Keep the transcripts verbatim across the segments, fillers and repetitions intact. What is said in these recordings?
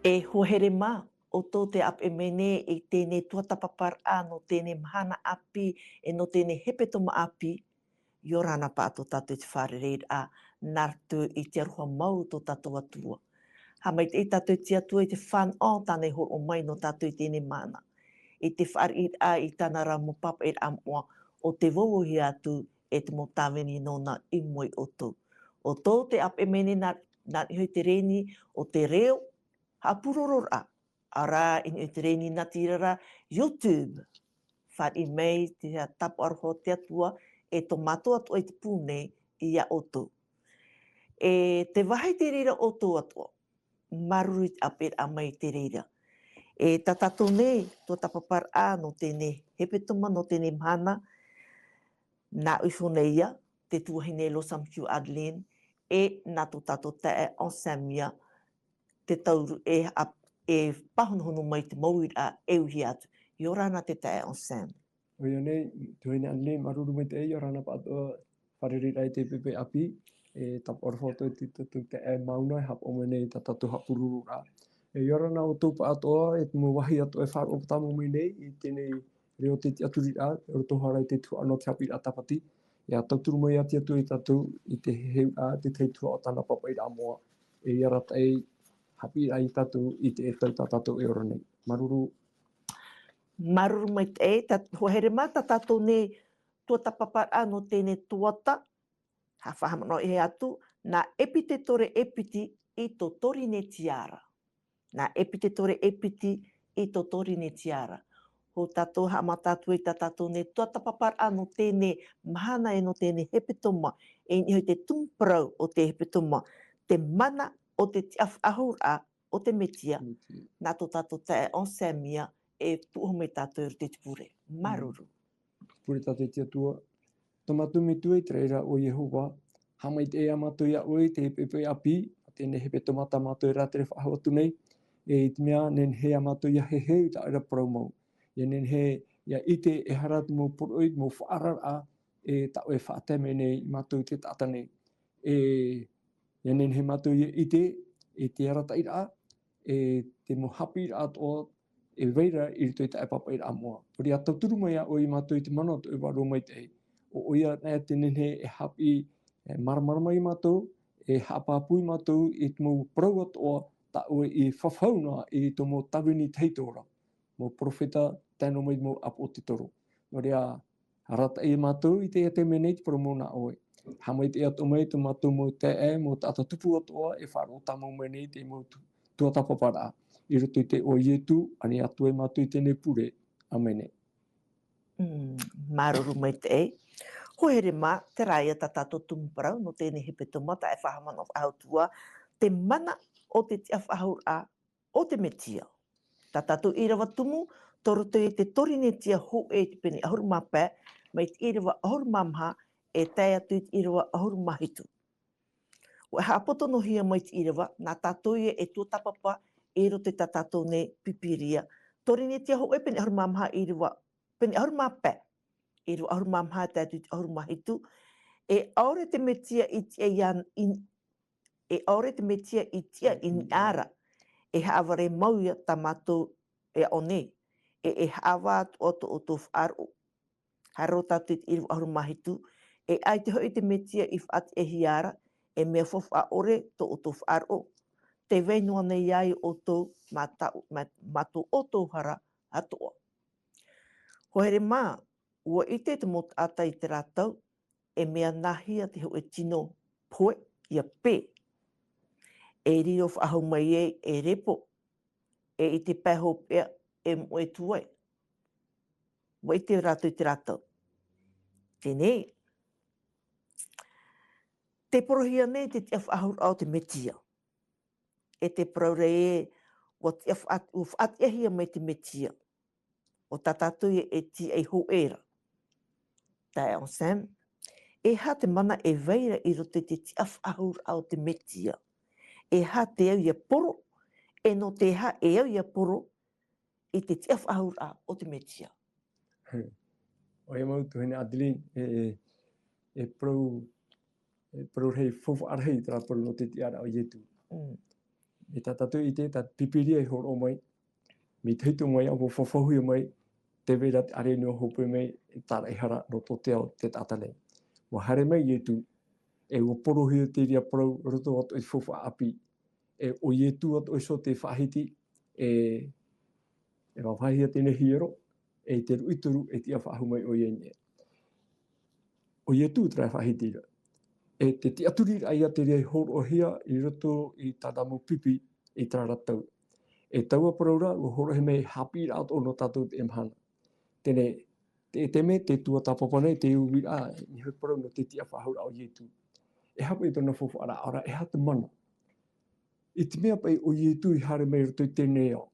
E hoa here mā, ʻoutou tē ʻāpeʻe mai nei i teie tuatāpaparaʻa nō teie mahana ʻāpī, e nō teie hepetoma ʻāpī, ʻia ora na pāʻatoʻa tātou i te fārereiraʻa, nā roto i te aroha mau o tō tātou Atua. Haʻamaitaʻi tātou i te Atua i te fānaʻo tāna i hōroʻa mai nō tātou i teie mahana. I te fāriʻiraʻa i tāna ra mau pāpaʻiraʻa moʻa, ʻo tē vauvauhia atu e te mau tāvini nōna i mua ia ʻoutou. ʻOutou tē ʻāpeʻe mai nei nā, nā niʻa i te rēni o te reo, haʻapurororaʻa, ʻaore rā i niʻa i te rēni natirara, YouTube. Fāriʻi mai te tāpaʻo aroha o te Atua, e tō mātou Atua i te pū nei ia ʻoutou. E tē vāhi i te reira ʻoutou Atua, māuruuru i te ʻāpeʻeraʻa mai i te reira. E tā tātou nei tuatāpaparaʻa nō teie hepetoma, nō teie mahana, nā ʻoe iho nei ia, te tuahine Losamkiu Adeline, e nā tō tātou taeaʻe Anselme ia, te tauru e, a, e pāhonohono mai te mau uiraʻa e ʻuhia atu. ʻIa ora na te taeaʻe Anselme. ʻOia nei, tuahine Adeline, māuruuru maitaʻi, ʻia ora na pāʻatoʻa, fārereiraʻa i te poʻipoʻi ʻāpī, e tāpaʻo aroha atu i te, te, te, te, e mauna e haʻapaʻo mai nei i tā tātou haʻapurororaʻa. E ʻia ora na ʻoutou pāʻatoʻa, e te mau vāhi atoʻa e faʻaroʻo tāmau mai nei, i teie reo o te tiʻaturiraʻa, e roto hara i te tuhaʻa nō te haʻapiʻiraʻa Tāpati, ʻia tauturu mai ā te Atua ia tātou, i te heheuraʻa, te tahi tuhaʻa o tāna pāpaʻiraʻa moʻa, e ʻia arataʻi haʻapiʻiraʻa ia tātou, i te tau tā tātou e ora nei. Māuruuru. Māuruuru maitaʻi, tā, hoa here mā tā tātou nei tuatāpaparaʻa nō teie tuata, haʻafaʻahaʻamanaʻo atu, nā ʻEpitetore e piti i tō Torinetia ra. Nā ʻEpitetore e piti i tō Torinetia ra. Hou tātou haʻamata atu i tā tātou nei tuatāpaparaʻa nō teie mahana e nō teie hepetoma, e i niʻa i te tumu parau o te hepetoma, te mana o te tiʻafaʻahouraʻa o te Metia, Metia. Nā tō tātou taeaʻe Anselme ia e pūʻohu mai tātou i roto i te pure. Māuruuru. Mm. Pure tātou i te Atua. Tō mātou Metua i te raʻi ra ʻo Iehova, haʻamaitaʻi ā mātou ia ʻoe i te poʻipoʻi ʻāpī, teie hepetoma tā mātou e rātere faʻahou atu nei, e i te mea, nehenehe ā mātou ia heheu i tā ʻoe ra parau mau. ʻIa nehenehe, ʻia ʻite, e aha rā te mau poroʻi, te mau faʻaararaʻa, e tā ʻoe e faʻatae mai nei ia mātou i te taʻata nei. E, ʻia nehenehe mātou ia ʻite, i te arataʻiraʻa, e te mau haʻapiʻiraʻa atoʻa, e vai ra i roto i tā ʻoe pāpaʻiraʻa moʻa. ʻOia ʻia tauturu mai ā ʻoe ia mātou i te mana o tō ʻoe Vārua Maitaʻi. ʻO, ʻoia anaʻe te nehenehe e haʻapiʻi, e māramarama ia mātou, e haʻapāpū ia mātou i te mau parau atoʻa, tā ʻoe i fafau na i tō mau tāvini tahito ra. Mau perofeta, tae noa mai te mau ʻāpoʻo te toro. Nō reira, arataʻi ia mātou i te, i te mea nei te parau mau nā ʻoe. Haʻamaitaʻi atoʻa mai tō mātou mau taeaʻe, mau taʻata tupu atoʻa, e faʻaroʻo tāmau mai nei te mau tu-, tuatāpaparaʻa. I roto i te iʻoa o Ietu, ani atu ai mātou i teie pure. ʻĀmene. Mm, māuruuru maitaʻi. Hoa here mā, terā ia tā tātou tumu parau, nō teie hepetoma, taeaʻe faʻahaʻamanaʻo faʻahou atu ā, te mana o te tiʻafaʻahouraʻa o te Metia. Tā tātou ʻīrava tumu, tō roto i te Torinetia hōʻē i te pene ʻahuru mā pae, mai te ʻīrava ʻahuru mā maha, e tae atu i te ʻīrava ʻahuru mā hitu. ʻUa haʻapotohia mai te ʻīrava, nā tātou ia e tuatāpapa i roto i tā tātou nei Pīpīria. Torinetia hōʻē pene ʻahuru mā maha ʻīrava, pene ʻahuru mā pae, ʻīrava ʻahuru mā maha tae atu i te ʻahuru mā hitu, e ʻaore te Metia i tiʻa ia, i, e ʻaore te Metia i tiʻa i niʻa ra, e haʻavare mau ia tā mātou e aʻo nei, e, e haʻavā atoʻa tō ʻoutou faʻaroʻo. Haere roa tātou i te ʻīrava ʻahuru mā hitu, e ʻaita hoʻi te Metia i faʻatiʻahia ra, e mea faufaʻa ʻore tō ʻoutou faʻaroʻo. Tē vai noa nei ia ʻoutou mā tā-, mā, mā tō ʻoutou hara atoʻa. Hoa here mā, ʻua ʻite te mau taʻata i terā tau, e mea nāhea te hōʻē tino pohe, ʻia pē. E riro faʻahou mai ai, e repo, e i te pae hopeʻa, e moʻe atu ai. ʻUa ʻite rātou i terā tau. Teie nei, tē porohia nei te tiʻafaʻahouraʻa o te Metia. E te parau ra ē, ʻua tiʻa faʻa-, ʻua faʻatiʻahia mai te Metia. ʻO tā tātou ia e tiaʻi hōʻē ra. Taeaʻe Anselme, e aha te mana e vai ra i roto i te tiʻafaʻahouraʻa o te Metia? E aha te au ʻia poro, e nō te aha e au ʻia poro i te tiʻafaʻahouraʻa o te Metia? Hē. ʻOia mau tuahine Adeline, e, e, e parau, e parau rahi, faufaʻa rahi terā parau nō te tiʻaraʻa o Ietu. Mm. E tā tātou i te, tā te Pīpīria e hōroʻa mai, mai te hitu mai, ʻua fafauhia mai, te vai ra te ʻāreʻa nui ʻua hope mai, e tāraʻehara nō tō te ao te taʻata nei. ʻUa haere mai Ietu, e ʻua porohia te reira parau, roto atoʻa i te faufaʻa ʻāpī. E ʻo Ietu atoʻa iho te faʻahiti, e, e faʻahiti teie nei hiero, e te ruʻitoru, e tiʻa faʻahou mai ʻoia i niʻa. ʻO Ietu terā faʻahiti ra. E te tiʻaturi ra ia te reira i hōroʻahia i roto i tāna mau pipi i terā ra tau. E taua parau ra, ʻua hōroʻahia mai haʻapiʻiraʻa atoʻa nō tātou teie mahana. Teie, te, te mea te tuatāpapa nei, te uiraʻa, e niʻa hoʻi parau nō te tiʻa faʻahouraʻa o Ietu. E aha paʻi tōna faufaʻa ra, ʻaore rā, e aha te mana. I te mea paʻi ʻo Ietu i haere mai i roto i teie nei ao.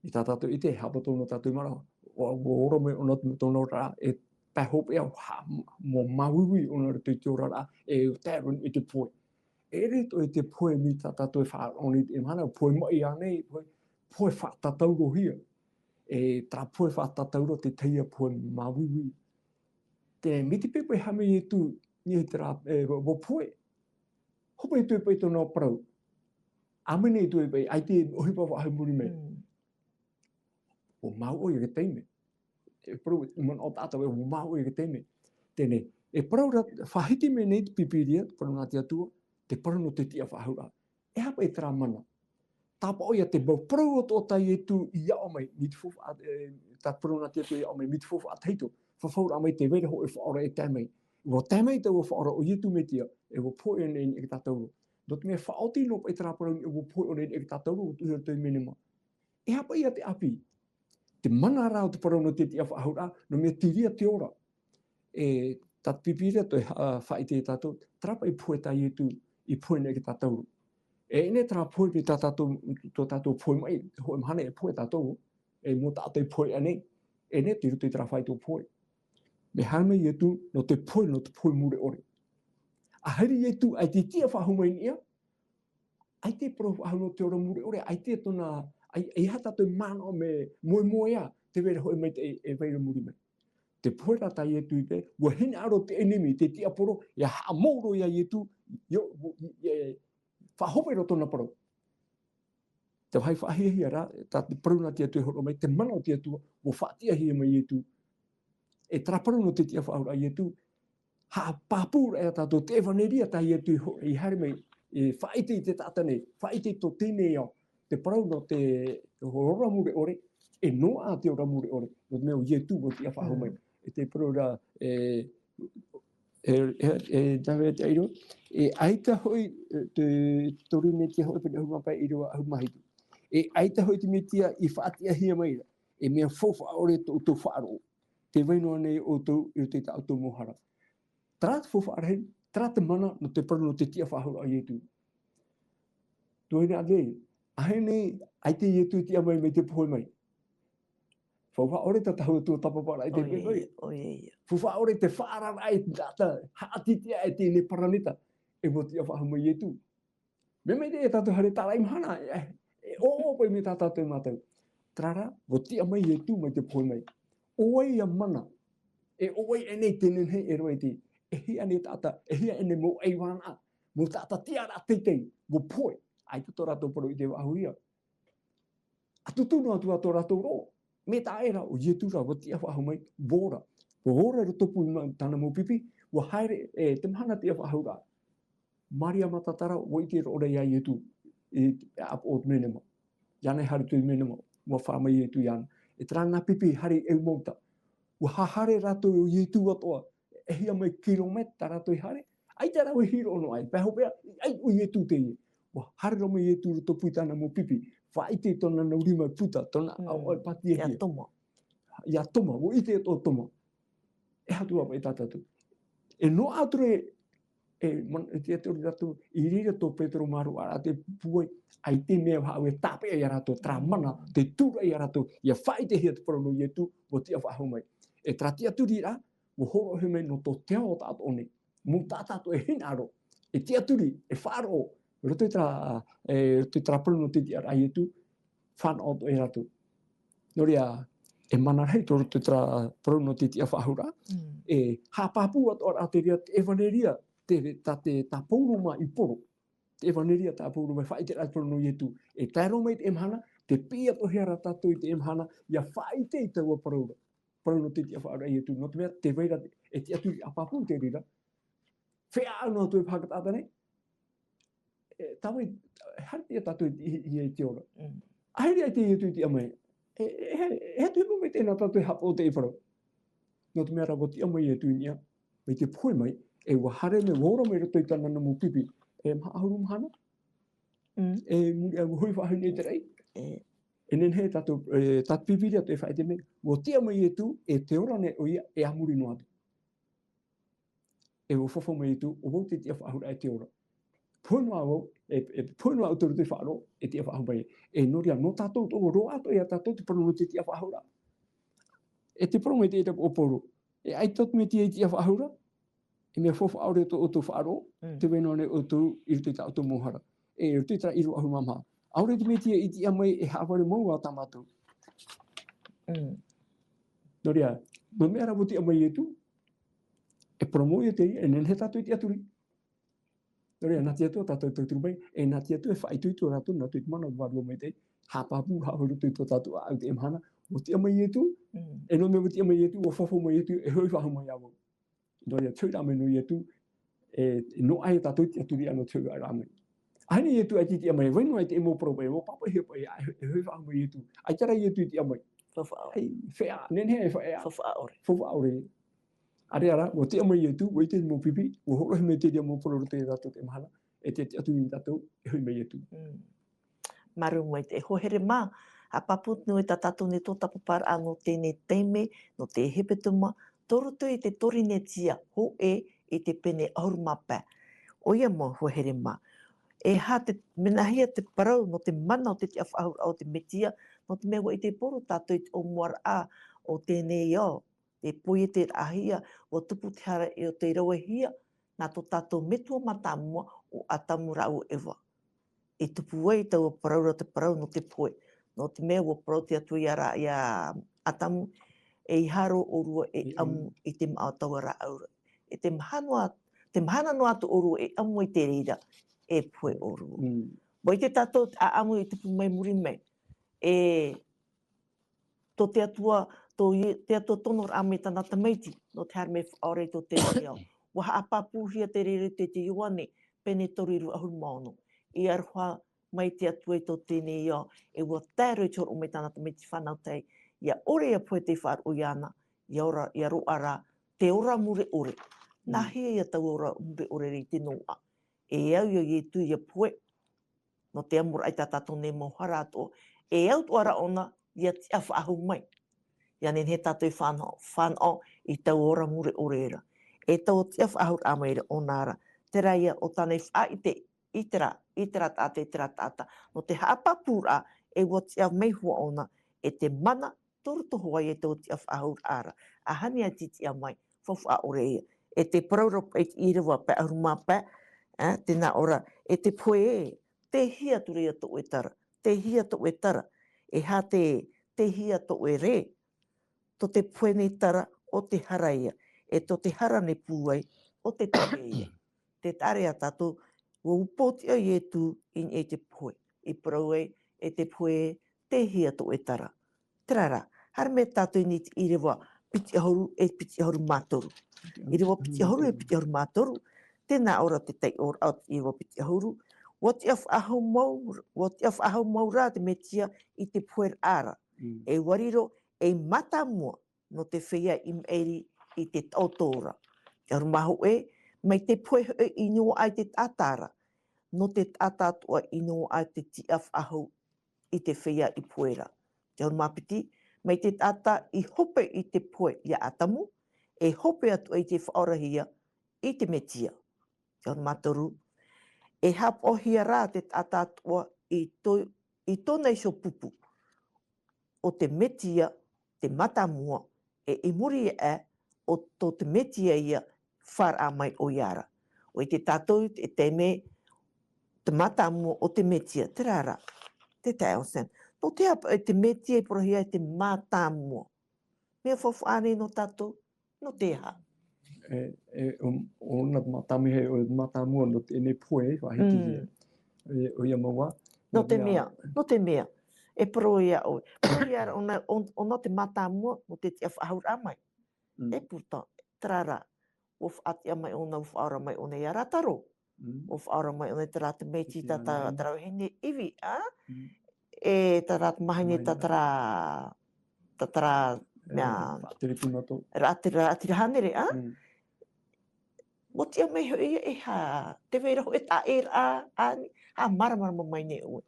I tā tātou i te haʻapato nō tātou maraʻa. ʻUa, ʻua ora mai ʻōna tōna oraraʻa, e pae hopeʻa, ha, ʻua māuiui ʻōna i roto i te oraraʻa, e tae roa i te pohe. E ʻere atoʻa i te pohe mai tā tātou e faʻaroʻo nei i teie mahana, pohe maʻi ānei, pohe, pohe faʻatatauro hia. E terā pohe faʻatatauro, te tahi ā pohe māuiui. Te mea te pepe hā mai Ietu, i terā, e, ʻua, ʻua pohe. Hope atu paʻi tōna parau. ʻĀmene atu paʻi, ʻaita e ʻohipa faʻahou i muri mai. Mm. ʻUa māuiui i te taime. E parau, manaʻo taʻata, ʻua māuiui i te taime. Teie, e parau ra, faʻahiti mai nei te Pīpīria, te parau nā te Atua, te parau nō te tiʻa faʻahouraʻa. E aha paʻi terā mana. Tāpaʻo ia te mau parau atoʻa tā Ietu i aʻo mai, mai te faufaʻa, e, tā parau nā te Atua i aʻo mai, mai te faufaʻa tahito, fafauraʻa mai te vai ra hōʻē faʻaora e tae mai. ʻUa tae mai taua faʻaora ʻo Ietu Metia, e ʻua pohe ʻōna i niʻa i te tātauro. Nō te mea faʻaoti noa paʻi terā parau ʻua pohe ʻōna i niʻa i te tātauro, ʻua tuʻu i roto i te mau mea. E aha paʻi ia te ʻāpī. Te mana ra o te parau nō te tiʻa faʻahouraʻa, nō te mea te reira te ora. E, tā te Pīpīria tē, ā, faʻaʻite ia tātou, terā paʻi pohe tā Ietu i pohe nei i te tātauro. E, ʻeʻere terā pohe paʻi tā tātou, tō tātou pohe maʻi, hōʻē mahana e pohe tātou, e mau taʻata e pohe ānei, e ʻeʻere i roto i terā faito pohe. Mea haere mai Ietu, nō te pohe, nō te pohe mure ʻore. ʻA haere Ietu, ʻaita e tiʻa faʻahou mai i niʻa, ʻaita e parau faʻahou nō te ora mure ʻore, ʻaita tōna, ʻai-, ʻeiaha tātou e manaʻo mea moemoeā, te vai ra hōʻē maitaʻi e, e vai ra i muri mai. Te pohe ra tā Ietu i te, ʻua hinaʻaro te ʻenemi, te tiaporo, ʻia haʻamou roa ia Ietu, ʻio, ʻo, i, e, faʻahou roa tōna parau. Te vāhi faʻahiahia ra, tā te parau nā te Atua e hōroʻa mai, te mana o te Atua, ʻua faʻatiʻahia mai Ietu. E terā parau nō te tiʻa faʻahouraʻa a Ietu, haʻapāpū ra ia tātou te ʻevaneria tā Ietu i ho-, i haere mai, e faʻaʻite i te taʻata nei, faʻaʻite i tō teie nei ao, te parau nō te ora mure ʻore, e noaʻa te ora mure ʻore, nō te mea ʻo Ietu ʻua tiʻa faʻahou mai. Mm. E te parau ra, e, e, e, e, tāvea te ʻairo, e ʻaita hoʻi, e, te, te Torinetia hoʻi, pene ʻahuru mā pae, ʻīrava ʻahuru mā hitu. E ʻaita hoʻi te Metia i faʻatiʻahia mai ra, e mea faufaʻa ʻore tō, tō faʻaroʻo. Tē vai noa nei ʻoutou i roto i tā ʻoutou mau hara. Terā te faufaʻa rahi, terā te mana nō te parau nō te tiʻa faʻahouraʻa a Ietu. Tuahine Adelaide, ʻaita nei, ʻaita Ietu i tiʻa mai mai te pohe mai. Faufaʻa ʻore te tahu tuatāpaparaʻa i te pohe mai. ʻOia, ʻoia, ʻoia. Faufaʻa ʻore te faʻaararaʻa i te taʻata, haʻatiʻatiʻa e teie nei paraneta, e ʻua tiʻa faʻahou mai Ietu. Mea maitaʻi ia tātou haere tāraʻi mahana, e, e, ʻoʻopo mai tā tātou e mātau. Terā rā, ʻua tiʻa mai Ietu mai te pohe mai. ʻO vai ia mana, e ʻo vai ānei te nehenehe e roaʻa i te, e hia ānei taʻata, e hia ānei mau ʻaivānaʻa, mau taʻata tiʻaraʻa teitei, ʻua pohe, ʻaita tō rātou parau i te faʻahoʻihia. ʻA tutuno atu ā tō rātou roʻo, mea taʻa ʻē rā, ʻo Ietu rā, ʻua tiʻa faʻahou mai, ʻua ora. ʻUa ora i rotopū i ma-, tāna mau pipi, ʻua haere, e, te mahana tiʻa faʻahouraʻa. Maria Matalara, ʻua ʻite roa ia Ietu, i te ʻāpoʻo o te menemā. Iāna i haere atu i te menemā, ʻua fā mai Ietu iāna. E terā nā pipi, haere i ʻEumauta. ʻUa haere rātou ʻo Ietu atoʻa, e hia mai kilometa tā rātou i haere, ʻaita rāua e hiʻo noa ai, pae hopeʻa, ʻaita ʻo Ietu teie. ʻUa haere roa mai Ietu i rotopū i tāna mau pipi, faʻaʻite i tōna nau rima e puta, tōna ʻaoʻao e pātiahia. ʻIa toma. ʻIa toma, ʻua ʻite atoʻa ʻo Toma. E aha atu ā paʻi tā tātou. E noaʻa atu ra, e, man-, e tiʻaturi rātou, i reira tō Petero mā Roʻa, ʻa te pūai, ʻaita e mea faʻaue tāpeʻa ia rātou, terā mana, te tūraʻi ia rātou, ʻia faʻaʻitehia te parau nō Ietu, ʻua tiʻa faʻahou mai. E terā tiʻaturiraʻa, ʻua hōroʻahia mai nō tō te ao taʻatoʻa nei. Mau taʻata atoʻa e hinaʻaro, e tiʻaturi, e faʻaroʻo, i roto i terā, e, i roto i terā parau nō te tiʻaraʻa a Ietu, fānaʻo atoʻa ia rātou. Nō reira, e mana rahi tō roto i terā parau nō te tiʻa faʻahouraʻa, mm, e haʻapāpū atoʻa ra te reira, te ʻevaneria, te, tā te, tā Pauro mā Iporo. te ʻevanelia tā Pauro mai, faʻaʻite rā te parau nō Ietu. E tae roa mai i teie mahana, tē piʻi atoʻa hia ra tātou i teie mahana, ʻia faʻaʻite i taua parau ra. Parau nō te tiʻafaʻahouraʻa a Ietu, nō te mea, tē vai ra, e tiʻaturi ʻāpapū te reira. Feiā noa atu e faʻataʻa nei. E, tā vai, haere ïa tātou i, i, i te ora. Mm. ʻAhiri ʻaita Ietu i tiʻa mai. E, e, e, e, e, e, mai tēnā tātou e haʻapaʻo i te parau. Nō te mea rā, ʻua tiʻa mai Ietu i niʻa, mai te pohe mai, e ʻua haere mai, ʻua ora mai i roto i tāna mau pipi. E maha ʻahuru mahana? Mm. E muri aʻe, ʻua hoʻi faʻahou i te raʻi. E. E nehenehe tātou, e, tā te Pīpīria tē faʻaʻite mai, ʻua tiʻa mai Ietu, e tē ora nei ʻoia, e a muri noa atu. E ʻua fafau mai Ietu, ʻo vau te tiʻafaʻahouraʻa e te ora. Pohe noa vau, e, e pohe noa au i roto i te faʻaroʻo, e tiʻafaʻahou mai. E nō reira, nō tātou atoʻa, roaʻa atoʻa ia tātou te parau nō te tiʻafaʻahouraʻa. E te parau mai te ʻētapu o Pauro. E ʻaita te Metia i tiʻafaʻahou ra, e mea faufaʻa ʻore tō ʻoutou faʻaroʻo, mm, tē vai noa nei ʻoutou i roto i tā ʻoutou mau hara. E, i roto i terā ʻīrava ʻahuru mā maha. ʻAore te Metia i tiʻa mai e haʻavare mau ā tā mātou. Mm. Nō reira, nō te mea rā ʻua tiʻa mai Ietu, e parau mau ïa te, e nehenehe tātou e tiʻaturi. Nō reira, nā te Atua tātou e tauturu mai, e nā te Atua e faʻaitoito rātou, nā te mana o te Vārua Maitaʻi, haʻapāpū, haʻahoʻi i roto i tō tātou ʻāʻau i teie mahana, ʻua tiʻa mai Ietu, mm, e nō te mea ʻua tiʻa mai Ietu, ʻua fafau mai Ietu, e hoʻi faʻahou mai ā vau. Nō reira, te hoʻiraʻa mai nō Ietu, e, e nō ʻā ia tātou te tiʻaturi ʻana, te hoʻiraʻa mai. ʻAhani Ietu ʻaita i tiʻa mai, vai noa i te mau parau mai, ʻua pāpaʻihia paʻi, e, e hoʻi faʻahou mai Ietu. ʻAita rā Ietu i tiʻa mai. Faufaʻa ʻore. Ai, feiā, nehenehe e feiā. Faufaʻa ʻore. Faufaʻa ʻore. ʻĀreʻa rā, ʻua tiʻa mai Ietu, ʻua ʻite te mau pipi, ʻua hōroʻahia mai terā mau parau i roto ia tātou i teie mahana, e te, te tiʻaturi tātou, e hoʻi mai Ietu. Mm. Māuruuru maitaʻi, e hoa here mā, haʻapāpū atu nei tā tātou nei tōtapaparaʻa nō teie nei taime, nō te hepetoma, tō roto i te Torinetia hōʻē i te pene ʻahuru mā pae. ʻOia mau hoa here mā. E aha te, mea nāhea te parau nō te mana o te tiʻafaʻahouraʻa o te Metia, nō te mea ʻua ʻite Pauro tātou i te ʻōmuaraʻa o teie nei ao, te poieteraʻahia, ʻua tupu te hara ʻe ʻo tei ravehia, nā tō tātou metua mātāmua ʻo Atamu rāua ʻo Eva. E tupu ai taua parau ra te parau nō te pohe. Nō te mea ʻua parau te Atua ia rā, ia Atamu, ʻeiaha roa ʻōrua e ʻamu i te māʻa o taua rāʻau ra. E te mahana, te mahana noa atu ʻōrua e ʻamu i te reira, e pohe ʻōrua. Mm. ʻUa ʻite tātou te ʻāʻamu i tupu mai muri mai. E tō te Atua, tō Ie-, te Atua tonoraʻa mai tāna tamaiti, nō te haere mai faʻaora i tō teie ao. ʻUa haʻapāpūhia te reira i te, te Ioane, pene toru ʻīrava ʻahuru mā ono. I aroha mai te Atua i tō teie ao, e ʻua tae roa i te hōroʻa mai tāna tamaiti fānau tahi, ʻia ʻore ʻia pohe tei faʻaroʻo iāna, ʻia ora, ʻia roaʻa rā, te ora mure ʻore. Mm. Nāhea ia taua ora mure ʻore i te noaʻa. E au ia Ietu ʻia pohe, nō te amoraʻa i tā tātou nei mau hara atoʻa, e au atoʻa rā ʻōna ʻia tiʻafaʻahou mai. ʻIa nehenehe tātou e fānaʻo, fānaʻo i taua ora mure ʻore ra. E taua tiʻafaʻahouraʻa mai ra ʻōna ra. Terā ia ʻo tāna i faʻaʻite, i terā, i terā taʻata, i terā taʻata. Nō te haʻapāpūraʻa, e ʻua tiʻa mai hoʻi ʻōna, e te mana, tō roto hoʻi ia taua tiʻafaʻahouraʻa ra. ʻAhani ʻaita i tiʻa mai, faufaʻa ʻore ia. E te parau ra paʻi i te ʻīrava pae ʻahuru mā pae, ā, tē nā ʻō ra, e te pohe ē, tei hea atu ra ia tō ʻoe tara, tei hea tō ʻoe tara, e aha te, tei hea tō ʻoe rē, tō te pohe nei tara ʻo te hara ia, e tō te hara nei pūai ʻo te tere ia. Tē taʻa ra ia tātou, ʻua upootiʻa Ietu i niʻa i te pohe, i parau ai, e te pohe ē, tei hea tō ʻoe tara. Terā rā, haere mai tātou i niʻa i te ʻīrava piti ʻahuru e piti ʻahuru mā toru. ʻĪrava piti ʻahuru e piti ʻahuru mā toru, tē nā ʻō ra te taiʻoraʻa o te ʻīrava piti ʻahuru, ʻua tiʻafaʻahou mau, ʻua tiʻafaʻahou mau rā te Metia i te poheraʻa ra. Mm. E ʻua riro ei mātāmua nō te feiā i maʻiri i te taʻoto ra. Te ʻahuru mā hōʻē, mai te pohe hoʻi i noaʻa i te taʻata ra, nō te taʻata atoʻa i noaʻa te tiʻafaʻahou i te feiā i pohe ra. Te ʻahuru mā piti, mai te taʻata i hope i te pohe ia Atamu, e hope atu ai te faʻaorahia i te Metia. Te ʻahuru mā toru, e haʻapaʻohia rā te taʻata atoʻa i tō, i tōna iho pupu. ʻO te Metia, te mātāmua, e i muri aʻe, ʻo tō te Metia ia, fāraʻa mai ʻoia ra. ʻUa ʻite tātou, e taime, te mātāmua o te Metia, terā rā, te taeaʻe Olsen. Nō te aha paʻi te Metia i parauhia e te mātāmua? Mea faufaʻa ānei nō tātou, nō te aha? E, e, ʻo, ʻo nā mātāmua, ʻo mātāmua nō teie nei pohe, faʻahitihia. Mm. E, ʻoia mau ā. Nō te mea, nō te mea, e parau iā ʻoe. Parau iā ʻoe, ʻo, ʻo nā te mātāmua, nō te tiʻa faʻahou rā mai. Mm. E pourtant, terā rā, ʻua faʻatiʻa mai ʻōna, ʻua faʻaora mai ʻōna iā Rātaro. Mm. ʻUa faʻaora mai ʻōna i terā te meiti tā, tā, terā vahine ivi, ā? Mm. E terā te mahine tā, terā, tā, terā, mea, faʻatere puna tō. Rā, terā, terā hānere, ā? Mm. ʻUa tiʻa mai hoʻi ia e hā, tē vai ra hoʻi e taʻeraʻa, ā, haʻamāramarama mai nei ʻoe.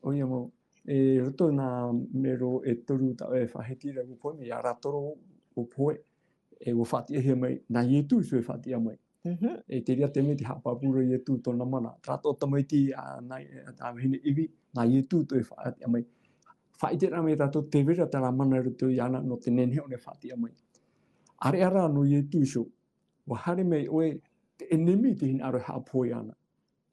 ʻOia mau, e roto nā mero e toru tā ʻoe e faʻahiti ra ʻua pohe, mea iā Rātaro ʻua pohe, e ʻua faʻatiʻahia mai, nā Ietu iho e faʻatiʻa mai. Mhm. E te reira te mea tē haʻapāpū ra Ietu tōna mana. Terā tō tamaiti a, nā, a, a vahine ivi, nā Ietu atoʻa e faʻatiʻa mai. Faʻaʻite rā mai tātou tē vai ra terā mana i roto iāna nō te nehenehe ʻōna e faʻatiʻa mai. ʻAreʻa rā nō Ietu iho, ʻua haere mai ʻoe te ʻenemi te hinaʻaro e haʻapohe iāna.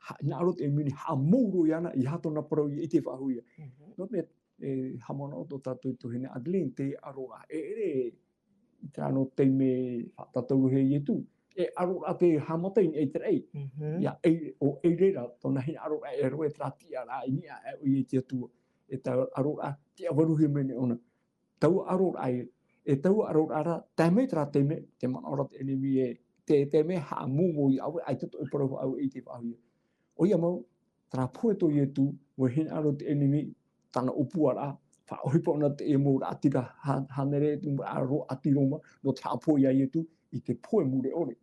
Ha-, hinaʻaro te ʻenemi e haʻamou roa iāna, ʻeiaha tōna parau ʻia ʻite faʻahou ia. Mhm. Nō te mea, e, haʻamanaʻo tō tātou tuahine Adeline, te ʻaroraʻa, e ʻere i terā nō te taime faʻatātau roa e Ietu. E ʻaroraʻa tē haʻamata i niʻa i te raʻi. Mhm. ʻIa, e, ʻo, e reira, tōna hinaʻaroraʻa e roaʻa terā tiʻaraʻa i niʻa aʻe ʻoia i te Atua. E taua ʻaroraʻa, tiʻavaruhia mai nei ʻōna. Taua ʻaroraʻa e, e taua ʻaroraʻa rā, tae mai terā taime, te manaʻo ra te ʻenemi e, te, te mea haʻamou iā ʻoe, ʻaita atoʻa e parau faʻahou e ʻite faʻahou ia. ʻOia mau, terā pohe tō Ietu, ʻua hinaʻaro te ʻenemi, tāna ʻōpuaraʻa, faʻaʻohipa ʻōna teie mau raʻatira hā-, hānere, te mau raʻatira Roma, nō te haʻapohe iā Ietu, i te pohe mure ʻore.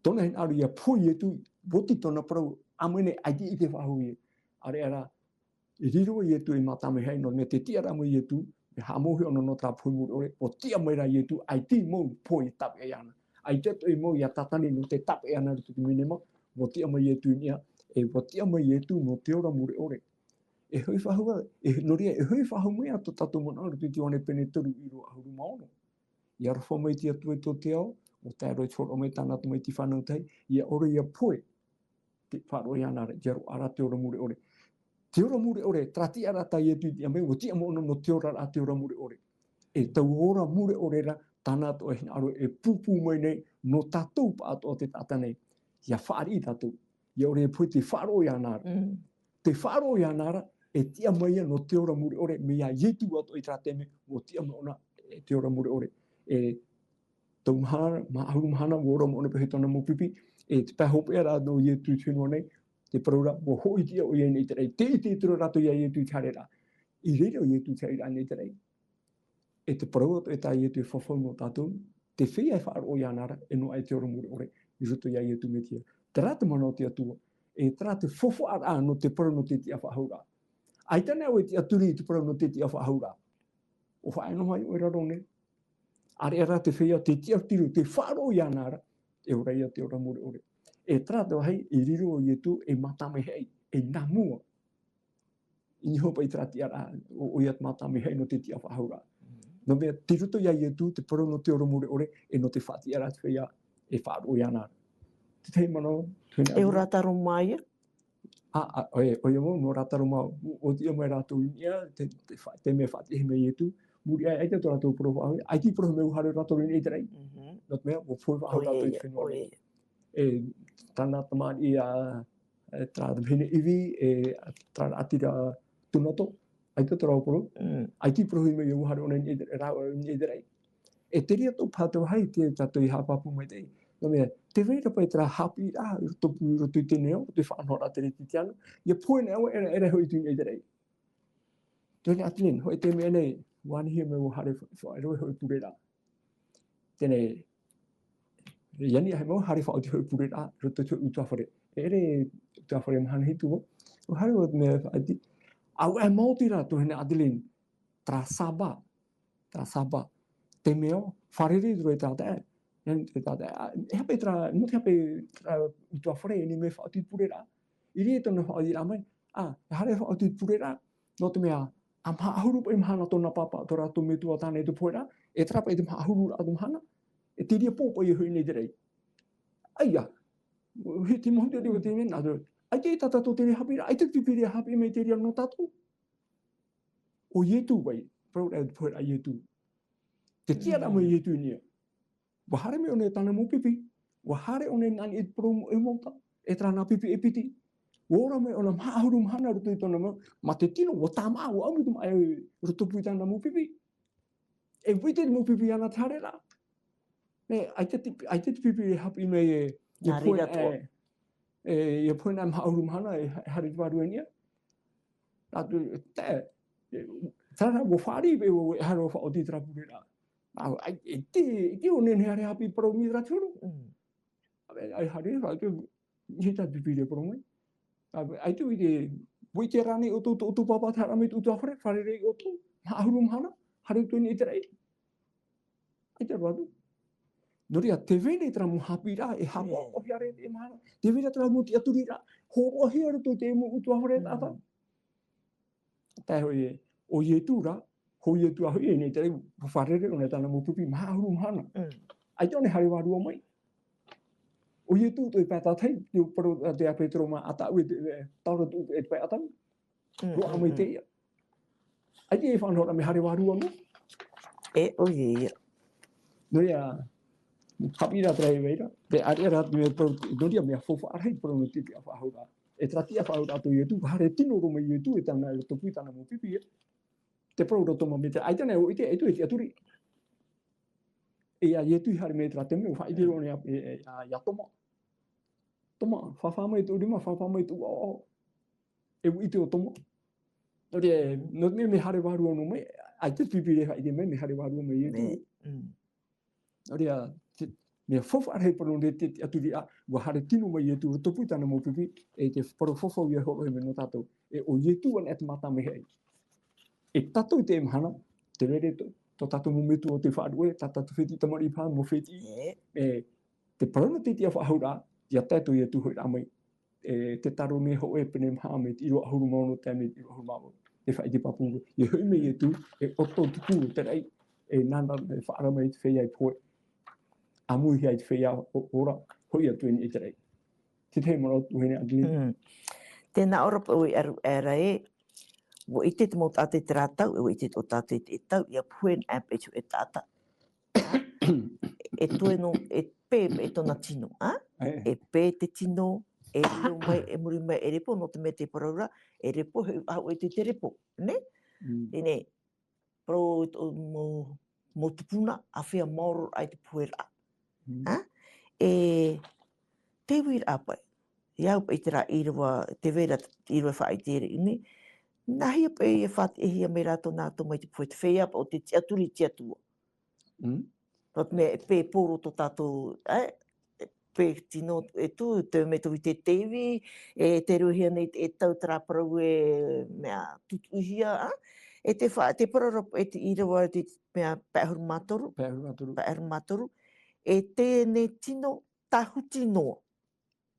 Tōna hinaʻaro ʻia pohe Ietu, ʻua oti tōna parau, ʻa mai nei, ʻaita e ʻite faʻahou ia. ʻAreʻa rā, i riro Ietu ei mātāmua e haʻi, nō te mea tē tiʻa ra mai Ietu, mea haʻamauhia ʻōna nō terā pohe mure ʻore, ʻua tiʻa mai rā Ietu, ʻaita i mau pohe e tāpeʻa iāna. ʻAita atoʻa i mau ʻia tātani nō te tāpeʻa iāna i roto i te mau nehenehe, ʻua tiʻa mai Ietu i niʻa, e ʻua tiʻa mai Ietu nō te ora mure ʻore. E hoʻi faʻahou, e, nō reira, e hoʻi faʻahou mai ā tō tātou manaʻo i roto i te Ioane pene toru, ʻīrava ʻahuru mā ono. ʻIa aroha mai te Atua i tō te ao, ʻua tae roa i te hōroʻa mai tāna tamaiti fānau tahi, ʻia ora ʻia pohe, te faʻaroʻo iāna ra, ʻia roaʻa rā te ora mure ʻore. Te ora mure ʻore, terā tiʻaraʻa tā Ietu i tiʻa mai, ʻua tiʻa mau ʻōna nō te oraraʻa te ora mure ʻore. E taua ora mure ʻore rā, tāna atoʻa e hinaʻaro e pūpū mai nei, nō tātou pāʻatoʻa te taʻata nei. ʻIa fāriʻi tātou. ʻIa ʻore e pohe te faʻaroʻo iāna ra. Mm. Te faʻaroʻo iāna ra, e tiʻa mai ia nō te ora mure ʻore, mea iā Ietu atoʻa i terā taime, ʻua tiʻa mai ʻōna, e te ora mure ʻore. E tau mahana, mā-, ʻahuru mahana, ʻua ora mai ʻōna paʻi i tōna mau pipi, e te pae hopeʻa ra nō Ietu i te fenua nei, te parau ra, ʻua hōʻē tiʻa ʻoia i niʻa i te raʻi. Tē ʻite atu ra rātou iā Ietu i te haereraʻa. I reira ʻo Ietu i te haereraʻa i niʻa i te raʻi. E te parau atoʻa tā Ietu e fafau nō tātou, te feiā e faʻaroʻo iāna ra, e noaʻa i te ora mure ʻore, i roto iā Ietu Metia. Terā te mana o te Atua, e terā te faufaʻaraʻa nō te parau nō te tiʻa faʻahouraʻa. ʻAita anaʻe ʻoe e tiʻaturi i te parau nō te tiʻa faʻahouraʻa. ʻUa faʻaea noa ai ʻoe i raro nei. ʻAreʻa rā te feiā, tē tiʻaturi, tē faʻaroʻo iāna ra, e ora ia te ora mure ʻore. E terā te vāhi, i riro ʻo Ietu, ei mātāmua e haʻi, ei nā mua. I niʻa hoʻi paʻi terā tiʻaraʻa, ʻo, ʻoia te mātāmua e haʻi nō te tiʻa faʻahouraʻa. Mm. Nō te mea, tei roto iā Ietu, te parau nō te ora mure ʻore, e nō te faʻatiʻaraʻa te feiā, e faʻaroʻo iāna ra. Te tahi manaʻo, tuahine Adeline. E ora Rātaro mā ia? Ā, ā, ʻoia, ʻoia mau, nō Rātaro mā, ʻo, ʻua tiʻa mai rātou i niʻa, te, te fa-, te mea faʻatiʻahia mai Ietu, muri aʻe, ʻaita tō rātou parau faʻahou, ʻaita i parau mea ʻua haere Rātaro i niʻa i te raʻi. Mhm. Nō te mea, ʻua pohe faʻahou rātou i te fenua nei. E, tāna tamariʻi ā, e, terā vahine ivi, e, terā raʻatira tūnato, ʻaita tō rātou parau, mm, ʻaita i parau mai ʻua haere ʻōna i niʻa i te, rā, i niʻa i te raʻi. E te reira atoʻa paha te vāhi tē tātou i haʻapāpū maitaʻi. Nō te mea, tē vai ra paʻi terā haʻapiʻiraʻa i roto, i roto i teie nei ao, te faʻanahoraʻa teretitiano, ʻia pohe nei ʻoe, e ʻere, e ʻere hoʻi atu i niʻa i te raʻi. Tuahine Adeline, hōʻē taime nei, ʻua anihia mai ʻua haere fa-, fa-, faʻaroʻo hōʻē pureraʻa. Teie nei, i ani aʻe mau, haere faʻaoti hōʻē pureraʻa, i roto i te hōʻē ʻutuāfare. E ʻere ʻutuāfare mahana hitu vau, ʻua haere ʻo te mea faʻaoti. ʻAuaʻe maoti rā, tuahine Adeline, terā Saba, terā Saba. Te mea, fārerei atu ra te taʻata, e, te taʻata, ā, e aha paʻi terā, nō te aha paʻi terā ʻutuāfare, e ani mai faʻaoti pureraʻa. I reira tōna faʻaotiraʻa mai, ā, e haere faʻaoti pureraʻa, nō te mea, ā, maha ʻahuru paʻi mahana tōna pāpaʻi, tō rātou metua tāna i te poheraʻa, e terā paʻi te maha ʻahuru rā te mahana, e te reira pō paʻi e hoʻi nei te raʻi. ʻAia, hiti mahuti atu i te mea, nā te, ʻaita tā tātou te reira haʻapiʻiraʻa, ʻaita te pipi reira haʻapiʻi mai te reira nō tātou. ʻO Ietu paʻi, parau ra te poheraʻa a Ietu. Te tiʻaraʻa mai Ietu i niʻa. ʻUa haere mai ʻōna e tāna mau pipi. ʻUa haere ʻōna e nā niʻa i te parau mau ʻemauta. E terā nā pipi e piti. ʻUa ora mai ʻōna maha ʻahuru mahana i roto i tōna mau, mā te tino, ʻua tāmā, ʻua ʻamu te māʻa i roto pū i tāna mau pipi. E ʻua ʻite te mau pipi iāna te haereraʻa. Nē, ʻaita te, ʻaita te pipi e haʻapiʻi mai e, e Nā reira pohe, atoʻa. E, e, e pohe nā maha ʻahuru mahana, e ha-, haere te vārua i niʻa. Nā te, te, e, terā ʻua fāriʻi, ʻua, ʻua haere ʻua faʻaoti terā pureraʻa. Nā, ʻai, e te, e te ʻō nei e haere haʻapiʻi parau mai terā te huru. Mm. ʻAve, ʻai haere, haere, ʻite tā te pipi e parau mai. ʻAve, ʻaita ʻua ʻite, ʻua ʻite rānei ʻoutou, tō, tō pāpā te haere mai tō ʻoutou fare, fārerei ʻoutou, maha ʻahuru mahana, haere ʻoutou i niʻa i te raʻi. ʻAita roa atu. Nō reira, tē vai nei terā mau haʻapiʻiraʻa, e haʻapaʻohia ra i teie mahana. Tē vai ra terā mau tiʻaturiraʻa, hōroʻahia i roto i te mau ʻutuāfare taʻata. Mm. Tae hoʻi ē, ʻo Ietu rā, ʻo Ietu ā hoʻi, e nei te rā, ʻua fārerei ʻōna i tāna mau pipi, maha ʻahuru mahana. Mm. ʻAita ʻōna e haere vārua mai. ʻO Ietu atoʻa e pae tātahi, te parau a Petero mā ʻĀtaʻu e te, e, taura atu e te pae ʻĀtaʻu. Mm, Roaʻa mm, mai mm. teie. ʻAita e faʻanahoraʻa mea haere vārua noa. E, ʻoia ia. Nō reira, haʻapiʻiraʻa terā e vai ra. Te ʻāreʻa rā, mea parau, nō reira, mea faufaʻa rahi, parau nō te tiʻafaʻahouraʻa. E terā tiʻafaʻahouraʻa tō Ietu, ʻua haere tino roa mai Ietu, e tāna, e roto pū i tāna mau pipi, e. Te parau ra Toma, mea te, ʻaita nei, ʻua ʻite, ʻaita e tiʻaturi. E ia Ietu i haere mai terā taime, ʻua faʻaʻite roa nei, e, e, ia, ia Toma. Toma, fāfā mai tō rima, fāfā mai tō ʻoaʻoa. E ʻua ʻite ʻo Toma. Nō reira, nō te mea mea haere vārua noa mai, ʻaita te pipi e faʻaʻite mai, mea haere vārua mai Ietu. Nē, mm. Nō reira, te, mea faufaʻa rahi parau nō te, te tiʻaturi ā, ʻua haere tino mai Ietu, roto pū i tāna mau pipi, e te parau faufaʻa ia hōroʻahia mai nō tātou. E ʻo Ietu anaʻe te mātāmua e haere. E tātou i teie mahana, te reira tō, tō tātou mau metua o te faʻaruʻe, tā tātou fētiʻi tamariʻi paʻari, mau fētiʻi. E. E, te parau nō te tiʻafaʻahouraʻa, ia tae atu Ietu hoʻi rā mai. E, te Tetaronē hōʻē pene maha mai te ʻīrava ʻahuru mā ono tae mai te ʻīrava ʻahuru mā vaʻu. Te faʻaʻite pāpū, e hoʻi mai Ietu, e ʻoto te pū o te raʻi, e nāna e faʻaara mai te feiā i pohe. ʻAmuihia i te feiā ʻo, ʻo ora, hoʻi atu i niʻa i te raʻi. Te tahi manaʻo tuahine Adeline. Mm. Tēnā ʻoe paʻi e ʻaru aʻera ē, ʻua ʻite te mau taʻata i terā tau, e ʻua ʻite tō tātou i te tau, ʻia pohe anaʻe paʻi te hōʻē taʻata. E toe noa, e pē, e tōna tino, ā? E. E pē te tino, e riro mai, e muri mai, e repo, nō te mea te parau ra, e repo, e, ā, e te, te repo, nē? Mm. Teie nei, parau i tō mau, mau tupuna, āfea maoro ai te poheraʻa. Mm. Ā? E, te uiraʻa paʻi, ia au paʻi terā ʻīrava, tē vai ra te ʻīrava faʻaʻite i te reira nei, nāhea paʻi e faʻatiʻahia mai rātou nā tō mai te pohe te feiā paʻi ʻo te tiʻaturi i te Atua. Mm. Nō te mea, e pē poro tō tātou, e, e pē tino e tū, te mea tō i te teivi, e te rohia nei, e tau terā parau e mea tutuhia, ā? E te fa-, te parau ra, e te ʻīrava, te mea pae ʻahuru mā toru. Pae ʻahuru mā toru. Pae ʻahuru mā toru. E teie nei tino tāhuti noa.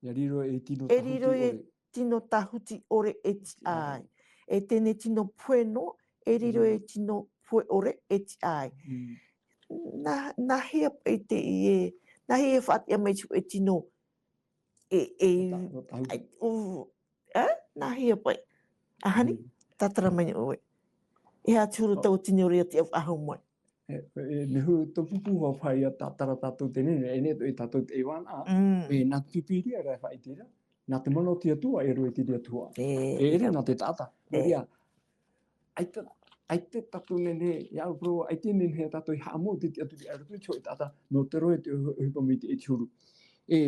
ʻIa riro ei tino tāhuti ʻore. E riro ei tino tāhuti ʻore e tiʻa ai. E teie nei tino pohe noa, e riro ei tino pohe ʻore e tiʻa ai. Mm. Nā, nāhea paʻi teie, nāhea e faʻatiʻa mai te hōʻē tino e, e, Nō tā-, nō tāhuti. Ai, ū, ā, nāhea paʻi. ʻAhani, Mm. tātara mai nei ʻoe. E aha te huru tau tino ʻore ʻia tiʻa faʻahou mai. E, e, nehenehe tō pūpū hau paʻi ʻia tātara tātou teie nei, e nehenehe atoʻa tātou te vānaʻa, Mm. e nā te Pīpīria rā e faʻaʻite ra, nā te mana o te Atua e rave te reira tuhaʻa. E, E ʻere ia. nā te taʻata. E. Ia. ʻAita, ʻaita tātou nehenehe, ia au parau, ʻaita nehenehe tātou e haʻamau te tiʻaturi i roto i te hōʻē taʻata, nō te rohe te ʻohi-, ʻohipa mai te, te huru. E,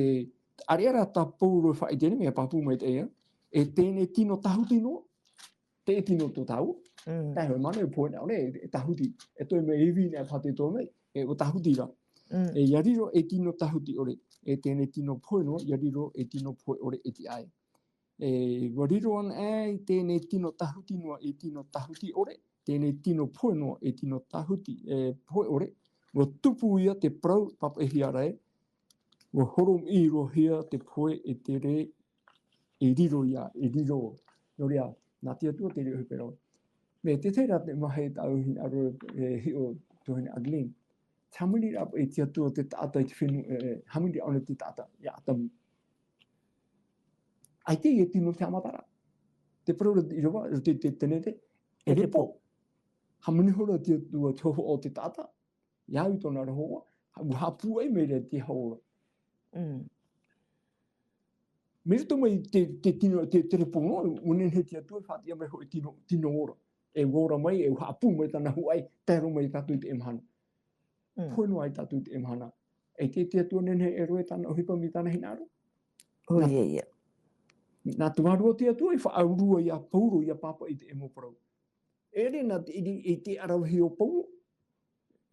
ʻāreʻa rā tā Pauro e faʻaʻite nei, mea pāpū mai teie, e teie nei tino tāhuti noa, te tino tō tāua. Mm. Tae hoʻi mana e pohe anaʻe ʻore, e tāhuti. E toe mai e ivi nei e pātē tō mai, e ʻua tāhuti rā. Mm. E ʻia riro ei tino tāhuti ʻore, e teie nei tino pohe noa, ʻia riro ei tino pohe ʻore e tiʻa ai. E, ʻua riro anaʻe i teie nei tino tāhuti noa, ei tino tāhuti ʻore, teie nei tino pohe noa, ei tino tāhuti, e, pohe ʻore, ʻua tupu ia te parau, pāpaʻihia ra ē, ʻua horomiʻi roa hia te pohe e te rē, e riro ia, e riro. Nō reira, nā te Atua te reira ʻohipa ra. Mea te tahi ra te maha e tāʻu hinaʻaro e hiʻo tuahine Adeline. Te hāmaniraʻa paʻi te Atua te taʻata i te fenua, e, e, hāmaniraʻa ʻōna te taʻata, ia ʻĀtamu. ʻAita e tino te haʻamataraʻa. Te parau ra te ʻīrava, te, te, te Tenete, e E repo. repo. Hāmani ihora te Atua te hōhoʻa o te taʻata, ʻia au i tōna ra hōhoʻa, ʻua haʻapūai mai ra te hōhoʻa. Mm. Mai roto mai te, te tino, te, te repo noa, ʻua nehenehe te Atua e faʻatiʻa mai hoʻi tino, tino ora. E ora mai, e haʻapū mai tāna huaʻai, tae roa mai tātou i teie mahana. Mm. Pohe noa ai tātou i teie mahana. E te, te Atua nehenehe e roaʻa tāna ʻohipa mai tāna hinaʻaro. ʻO Nā, ʻia, ʻia. Nā te vārua o te Atua, i faʻaurua ia Pauro, ia pāpaʻi i teie mau parau. ʻEʻere nā te, i, i te aravihi o Pauro.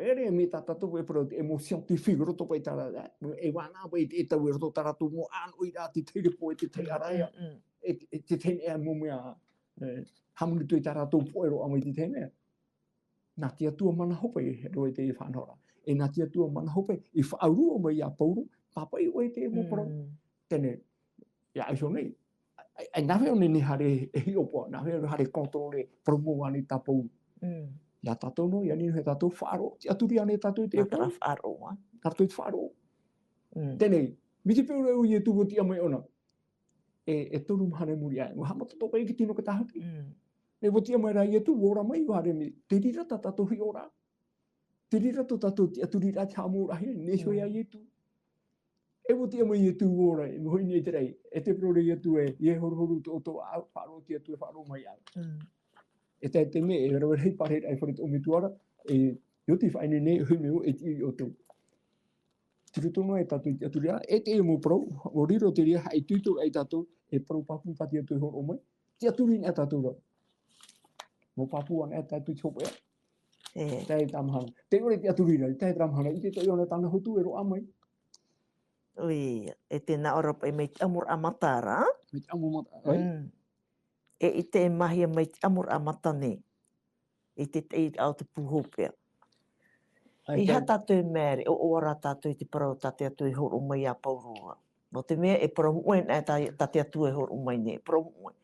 ʻEʻere mai tā tātou e parau te, e mau scientifique roto paʻi tā rā, e vānaʻa paʻi te, e tau i roto tā rātou mau ʻānoʻiraʻa te tahi repo e te tahi ʻaraʻara. Mm, mm, mm. E, e te tahi ʻē mau mea, e, hāmani atu i tā rātou poʻe roa mai te tahi mea. Nā te Atua mana hope e roaʻa i te faʻanahoraʻa. E nā te Atua mana hope i faʻaurua mai ia Pauro, pāpaʻi ʻoe i teie mau parau. Mm. Teie, ia ʻaiso nei. Ai, ai, nāhea ʻō nei e haere e hiʻopoʻa, nāhea ʻō nei e haere contrôle, parau mau ānei tā Pauro. Mm. Ia tātou noa, ʻia nehenehe tātou e faʻaroʻo, tiʻaturi ānei tātou i te Nā terā parau. Faʻaroʻo, ā. Tātou i te faʻaroʻo. Mm. Teie, mai te peu ra ʻo Ietu ʻua tiʻa mai ʻōna. E, e toru mahana i muri aʻe. ʻUa haʻamata atoʻa paʻi i te tino ka tāhuti. Mm. E ʻua tiʻa mai ra Ietu, ʻua ora mai, ʻua haere mai. Te reira tā tātou hiʻoraʻa. Te reira tō tātou tiʻaturiraʻa te haʻamou rahi, nehenehe iho ia Mm. Ietu. E ʻua tiʻa mai Ietu ʻua ora, e hoʻi nei te raʻi. E te parau ra Ietu ē, ʻeiaha e horuhoru tō, tō ʻāʻau, faʻaroʻo te Atua e faʻaroʻo mai iāʻu. Mm. E tae i te mea, e rave rahi parau rahi fare tō ʻoe Metua ra, e, ʻia oti faʻaineine, e hoʻi mai vau, e tiʻi iā ʻoutou. Tei roto noa ia tātou i te tiʻaturiraʻa, e te mau parau, ʻua riro te reira haʻaitoito ai tātou, e parau pāpū tā te Atua e hōroʻa mai, tiʻaturi anaʻe tātou ra. Mau pāpū anaʻe tātou i te hopeʻa. E. Tae i terā mahana. Tē ʻore tiʻaturi ra, tae i terā mahana, ʻite atoʻa ʻōna tāna hotu e roaʻa mai. ʻOia, e tē nā ʻō ra paʻi mai te ʻamuraʻa mata ra. Mai te ʻamuraʻa mata, ʻoi. Mm. E ʻite e mahia mai te ʻamuraʻa mata nei. I te taʻiraʻa o te pū hopeʻa. ʻAita. ʻEiaha tātou e mea ʻere, ʻoaʻoa rā tātou i te parau tā te Atua i hōroʻa mai iā Pauro ra. Nō te mea, e parau moʻe anaʻe tā, tā te Atua e hōroʻa mai nei, e parau moʻe.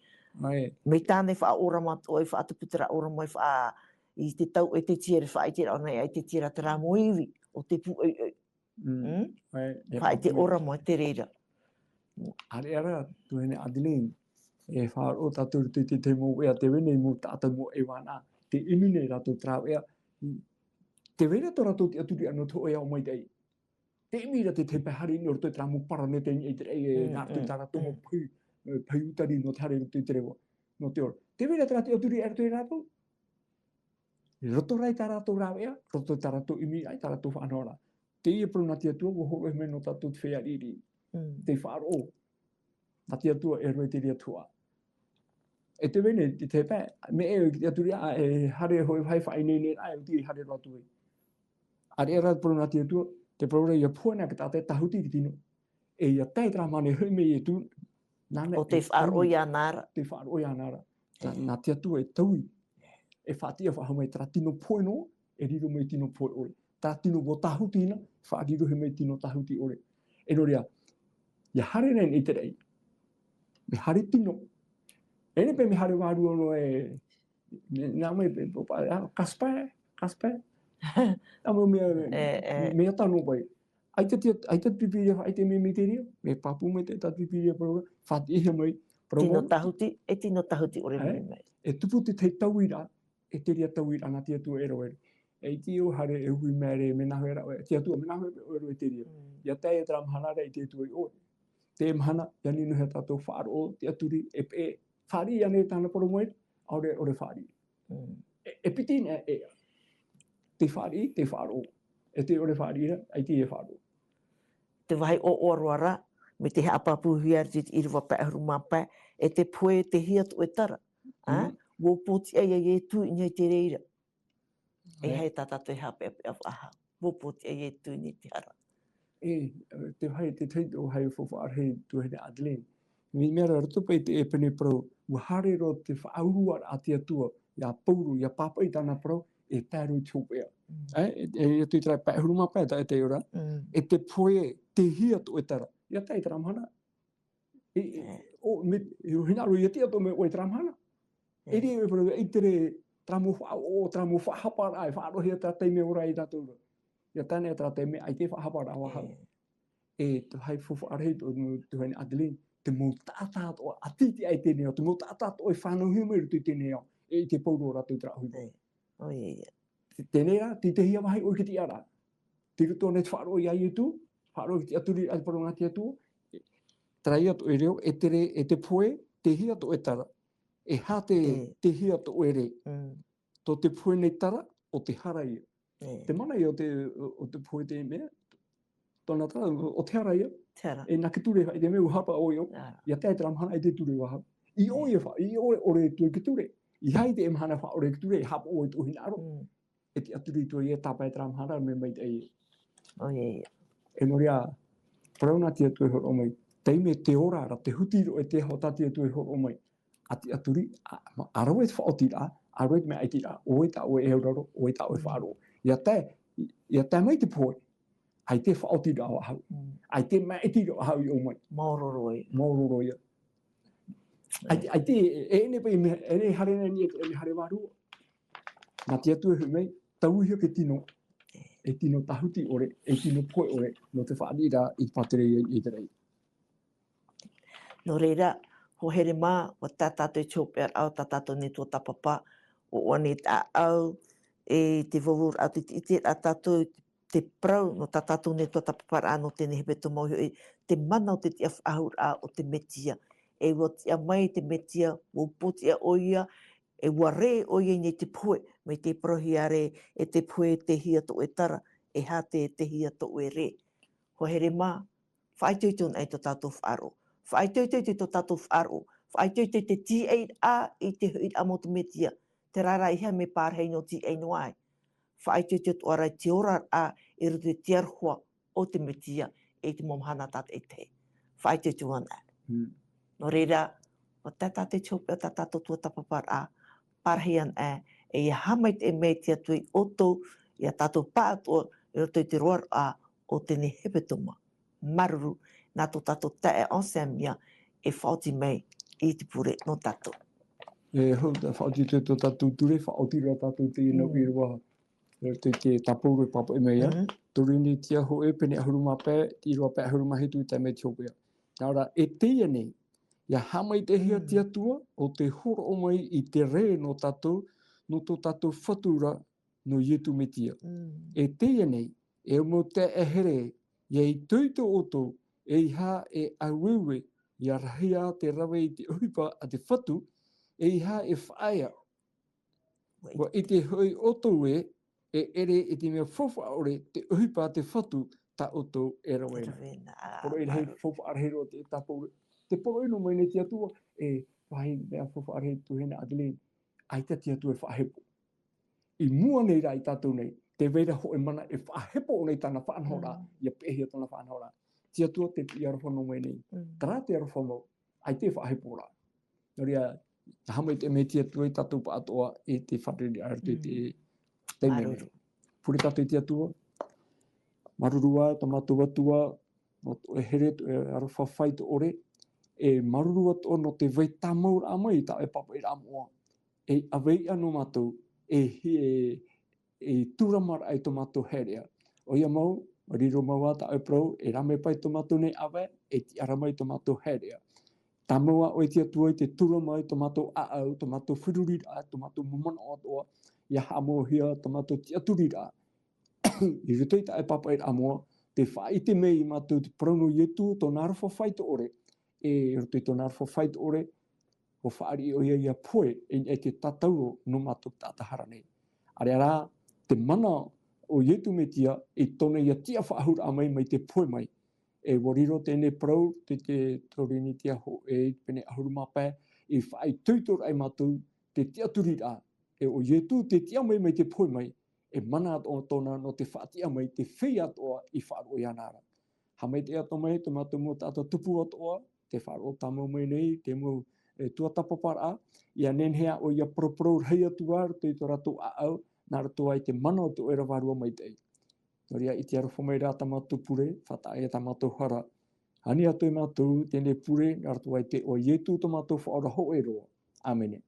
ʻAe. Mai tāna i faʻaʻōrama atoʻa, i faʻatupu terā ʻōrama, i faʻa-, i te tau e te tiʻa ra, faʻaʻite ra ʻōna, e te tiʻa ra terā mau ivi, ʻo te pū ʻoiʻoi. Mm. Mm? ʻAe, e Faʻaʻite pāpū. ʻōrama i te reira. ʻĀreʻa rā, tuahine Adeline, e faʻaroʻo tātou i te, te, te mau ʻēʻa tē vai nei, mau taʻata mau ʻēʻa vānaʻa, tē ʻimi nei rātou terā ʻēʻa, tē vai ra tō rātou tiʻaturiraʻa nō te hōʻē ao maitaʻi. Tē ʻimi ra te, te pae haere i niʻa i roto i terā mau paraneta i niʻa i te raʻi, e, Mm, nā roto i mm, tā rātou mau mm. pahi, e, pahi utari nō te haere i roto i te reva, nō te ora. Tē vai ra terā tiʻaturiraʻa i roto ia rātou. I roto rā i tā rātou rāveʻa, roto i tā rātou ʻimiraʻa, i tā rātou faʻanahoraʻa. Teie parau nā te Atua, ʻua hōroʻahia mai nō tātou te feiā riʻiriʻi. Mm. Tē faʻaroʻo. Nā te Atua e rave i te reira tuhaʻa. E tē vai nei, te, te pae, mea ʻē te tiʻaturiraʻa, e haere hōʻē vāhi faʻaineineraʻa, e ʻua oti e haere roa atu ai. ʻĀreʻa rā te parau nā te Atua, te parau ra ʻia pohe anaʻe te taʻata e tāhuti i te tino. E ʻia tae i terā mahana e hoʻi mai Ietu, nāna ʻO tē e faʻaroʻo taui. iāna ra. Tē faʻaroʻo iāna ra. Nā, E. nā te Atua e taui. E faʻatiʻa faʻahou mai terā tino pohe noa, e riro mai tino pohe ʻore. Terā tino ʻua tāhuti na, faʻarirohia mai tino tāhuti ʻore. E nō reira, ʻia haere nei i te raʻi. Mea haere tino. E nehenehe paʻi mea haere vārua noa e, me, nā mai pe, pe, pa, a, Kasper, Kasper. A mau mea, E, e. mea tano paʻi. ʻAita te, ʻaita te Pīpīria, ʻaita te mea mai te reira, mea pāpū mai te, tā te Pīpīria parau ra, faʻatiʻahia mai, parau Tino mau. tāhuti, e tino tāhuti ʻore E? mai mai. E tupu te tahi tauiraʻa, e te reira tauiraʻa nā te Atua e rave ra. E ʻite ʻoe haere e ui mai ra, mea nāhea rā ʻoe, te Atua, mea nāhea rā ʻoe e rave i te reira. Mm. ʻIa tae i terā mahana ra, ʻite atu ai ʻoe. Te mahana, ʻia nehenehe tātou e faʻaroʻo, tiʻaturi, e, e, fāriʻi ānei tāna parau mai, ʻaore, ʻaore fāriʻi. Mm. E, e piti anaʻe, e, tē fāriʻi, tē faʻaroʻo. E tē ʻore fāriʻi ra, ʻaita e faʻaroʻo. Te vāhi ʻoaʻoa roa ra, mai te haʻapāpūhia ra te, te ʻīrava pae ʻahuru mā pae, e tē pohe, tē hia atoʻa e tara. Ā? Mm. ʻUa pōtiʻa ia Ietu i niʻa i te reira. E Ē. hai tā tātou e haʻapeʻapeʻa faʻahou. ʻUa pōtiʻa ia Ietu i niʻa i te hara. E, te vāhi, te tahi, ʻo hai faufaʻa rahi tuahine Adeline. Mea, mea ra roto paʻi te, e pēnei parau, ʻua haere roa te faʻauruaraʻa a te Atua, iā Pauro, ʻia pāpaʻi tāna parau, e tae roa i te hopeʻa. Mm. E, e, e, atu i terā pae ʻahuru mā pae, tā, e te ora. Mm. E tē pohe, tē hia atoʻa e tara. ʻIa tae i terā mahana. E, e, Ē. ʻo, me, e, hinaʻaro ʻia tiʻa atoʻa mai ʻoe i terā mahana. Ē. E riro e parau, ʻaita e, terā mau faʻaʻoʻo, terā mau faʻahaparaʻa, e faʻaroʻohia terā taime ora ia tātou ra. ʻIa tae anaʻe terā taime, ʻaita e faʻahaparaʻa faʻahou. Ē. E, te vāhi faufaʻa rahi tō, tō, tuahine Adeline, te mau taʻata atoʻa, ʻati i te ao i teie nei ao, te mau taʻata atoʻa e fānauhia mai i roto i teie nei ao, e ʻite pauroa rātou terā ʻohipa. Ē. ʻOia, ʻia. Te, teie nei rā, te, te hia vāhi ʻoe i te tiʻaraʻa. Tei roto anaʻe te faʻaroʻo iā Ietu, faʻaroʻo i te tiʻaturiraʻa i te parau nā te Atua, e, Terā ia tō ʻoe reo, e te rē, e te pohe, te hia tō ʻoe tara. E hā te, te hia tō ʻoe rē. Tō te pohe nei tara, ʻo te hara ia. Te mana ia o te, o te pohe te mea, tōna tara, ʻo te hara ia. Te hara. E nā ke ture, i te mea ua hapa ʻoe ʻo. Ia tae te rā mahana i te ture ua hau. I ʻō ia fa, i ʻō ʻore tō ke ture. I hai te mahana fa ʻore ke ture, e hapa ʻoe tō hinaʻaro. E te aturi tō ia tāpae te rā mahana, me mai te ai. ʻO ia ia. E nō reira, parau nā te Atua e hōroʻa mai. Taime te ora ra, te huti roa e te aho tā te Atua e hōroʻa mai. A te aturi, a, ma, a rave te faʻaotiraʻa, a rave te mea ʻaitiraʻa, ʻoe tā ʻoe e auraro, ʻoe tā ʻoe faʻaroʻo. Ia tae, ia tae mai te pohe, ʻaita e faʻaotiraʻa vau. ʻAita e mea ʻaitiraʻa vau i ʻō mai. Māuruuru ia. Māuruuru ia. ʻAita, ʻaita, e, e, e, e, e, hare nei, e, e, hare vārua. Nā te Atua e hoʻi mai, tauihaʻa te tino, e tino tāhuti ʻore, e tino pohe ʻore, nō te fāriʻiraʻa i te pātireia i te rei. Nō reira, hoa here mā, ua tā tātou i te hopeʻaraʻa o tā tātou nei tuatāpapa, ʻoaʻoa nei te ʻāʻau, e te vauvau raʻa, te, te, te, a tātou, te parau nō tā tātou nei tuatāpaparaʻa nō teie nei hepetoma hoʻi, te mana o te tiʻafaʻahouraʻa o te Mesia. E ua tiʻa mai te Mesia, ua upootiʻa ʻoia, e ua rē ʻoia i niʻa i te pohe, mai te parauhia ra, e te pohe, te hia tō ʻoe tara, e hā te, te hia tō ʻoe rē. Hoa here mā, faʻaitoito anaʻe tō tātou faʻaroʻo. Faʻaitoito i tō tātou faʻaroʻo. Faʻaitoito i te tīaʻiraʻa i te hoʻiraʻa mau o te Mesia. Terā rā, ʻeiaha mea pārahi nō tīaʻi noa ai. Faʻaitoito atoʻa ra i te oraraʻa i roto i te aroha o te Mesia, i te mau mahana tātaʻitahi. Faʻaitoito anaʻe. Nō reira, ua tae tātou i te hopeʻa o tā tātou tuatāpaparaʻa, pārahi anaʻe, e ia haʻamaitaʻi mai te Atua ia ʻoutou, ia tātou pāʻatoʻa, i roto i te roaraʻa o teie nei hepetoma. Māuruuru, nā tō tātou taeaʻe Anselme ia, e faʻaoti mai i te pure nō tātou. E hou, tā faʻaoti tō tātou ture, faʻaoti rā tātou te ina i rua, e te, te tāpauro e pāpaʻi mai ia. Tō Rīnitia hōʻē, pene ʻahuru mā pae, i rua pae ʻahuru mā hitu i tae mai te hopeʻa. Nā reira, e teie nei, ia haʻamaitaʻihia te Atua, ʻo te hōroʻa mai i te rē nō tātou, nō tō tātou Fatu ra, nō Ietu Metia. E teie nei, e mau taeaʻe here, ia itoito ʻoutou, ʻeiaha e ʻaueue, ia rahia te rave i te ʻohipa a te Fatu, ʻeiaha e faʻaea. Ua ʻite hoʻi ʻoutou ē, e ʻere i te mea faufaʻa ʻore te ʻohipa a te Fatu tā ʻoutou e rave na. E rave na, ā, poroʻi rahi, māuruuru. Faufaʻa rahi roa te tāpauro. Te poroʻi noa mai nei te Atua, e, vāhi mea faufaʻa rahi tuahine Adeline, ʻaita te Atua e faʻahepo. I mua nei rā ia tātou nei, tē vai ra hōʻē mana e faʻahepo nei tāna faʻanahoraʻa, ia peʻehia tōna faʻanahoraʻa. Te Atua tē piʻi aroha noa mai nei. Terā te aroha mau, ʻaita e faʻahepo ra. Nō reira, haʻamaitaʻi mai te Atua ia tātou pāʻatoʻa i te fārereiraʻa i roto i te taime nei. Māuruuru. Pure tātou i te Atua. Māuruuru ā, tō mātou Atua, nō tō ʻoe here, tō ʻoe aroha fāito ʻore, e māuruuru atoʻa nō te vai tāmauraʻa mai i tā ʻoe pāpaʻiraʻa moʻa. E ʻave iʻa nō mātou, e hi-, e, e tūrama ra i tō mātou haereʻa. ʻOia mau, riro mau ā tā ʻoe parau, e rāveʻa paʻi tō mātou nei ʻāvae, e tiʻa ra mai tō mātou haereʻa. Tāmau ā ʻoe te Atua i te tūrama i tō mātou ʻāʻau, tō mātou feruriraʻa, tō mātou mau manaʻo atoʻa, ia haʻamauhia tō mātou tiʻaturiraʻa. I roto i tā ʻoe pāpaʻiraʻa moʻa, tē faʻaʻite mai ia mātou te parau nō Ietu, tōna aroha fāito ʻore, e roto i tōna aroha fāito ʻore, ʻua fāriʻi ʻoia ia pohe, e, e te tātauro nō mātou taʻata hara nei. ʻĀreʻa rā, te mana o Ietu Metia, i tōna ia tiʻafaʻahouraʻa mai, mai te pohe mai. E ʻua riro teie parau, te, te Tōrīnitia hōʻē, pene ʻahuru mā pae, i faʻaitoitoraʻa ia mātou, te tiʻaturiraʻa, e ʻo Ietu tē tiʻa mai mai te pohe mai, e mana atoʻa tōna nō te faʻatiʻa mai, te feiā atoʻa i faʻaroʻo iāna ra. Haʻamaitaʻi atoʻa mai, tō mātou mau taʻata tupu atoʻa, tē faʻaroʻo tāmau mai nei, te mau, e, tuatāpaparaʻa, ia nehenehe ā ʻoe ia paraparau rahi atu ā, i tō rātou ʻāʻau, nā roto i te mana o tō ʻoe ra Vārua Maitaʻi. Nō reira, i te aroha mai rā tā mātou pure, faʻataʻa ia tā mātou hara. Ani atu e mātou, teie pure, nā roto i te iʻoa o Ietu tō mātou Faʻaora hōʻē roa. ʻĀmene.